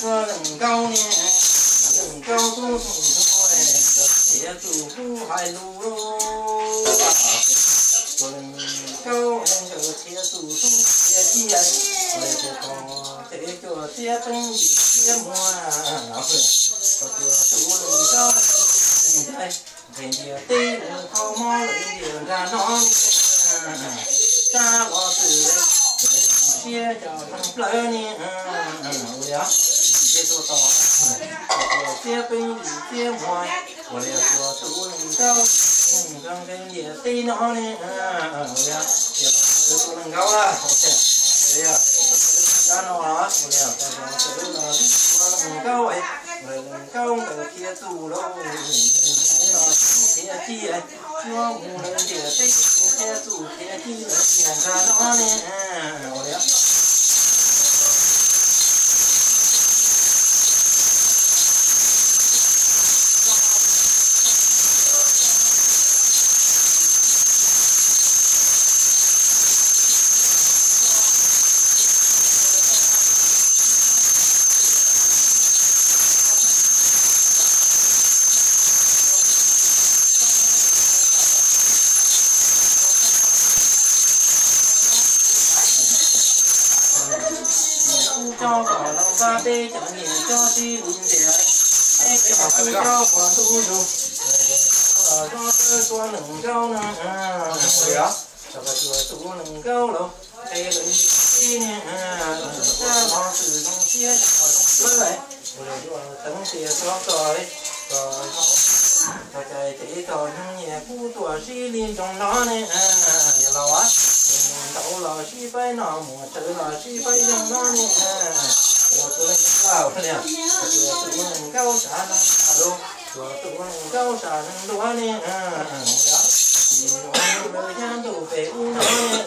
Leej Nkaub niam, Leej Nkaub tub Leej Nkaub, nkawd thiaj txus hlub hais lus, ua Leej Nkaub nkawd thiaj txus hlub tiag tiag, ua li tus tos ces cua txiab peeb yim txiab muag, ua tus Leej Nkaub nqhis ntias teb mus kho mob lawm ntias nrag no, sab los xwm siab cov hloov plawv ni, ua li ces tuaj tos, ua txiab peeb yim txiab muag, ua li tus Leej Nkaub, Leej Nkaub nqhis ntias teb no ne, ua li tus Leej Nkaub a, ua li sab no, ua li tus Leej Nkaub, Leej Nkaub nkawd thiaj txus lawm, no thiaj ci, yuav mus lawm ntias teb thiaj txus thiaj ci lawm ntias nrag no ne, ua li Kuv coj kom los npaj peb cov niam coj tib lub ntiav, peb cov kuj coj qhov ntuj zus, los zov peb tua Leej Nkaub no, tso peb tua tus Leej Nkaub los qe lawv ntias teb ne, sab los xwm zoo siab cov hloov plawv, ua li yuav teev tias txhob txog, txog cai ces txog hnub nyias kuj tuaj sib li nroos no ne, yog laus, mus ntaus los sib faib no, mus tsawv los sib faib zoo no ne, ua tus Leej Nkaub li, ua tus Leej Nkaub sam neeg lus, ua tus Leej Nkaub sam neeg luag ne, ua li tus Leej Nkaub lawv yab ntuj pem ub no ne.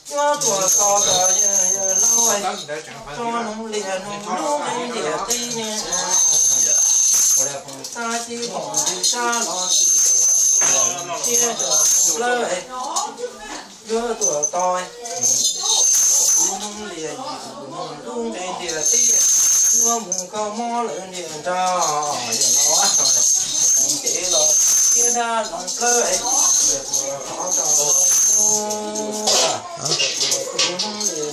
Nyob tuaj txog tom yawg laus, tso noog lias noog lub nqe ntias teb ne, ua li foom xab tib foom ntws sab los xwm siab cov hloov plawv, yuav tuaj tos tus noog lias yim tus noog lub nqe ntias teb, yuav mus kho mob lawm ntias nrag, yawg laus, ces los siab dab hloov plawv, ua li tuaj txog tom tus noog lias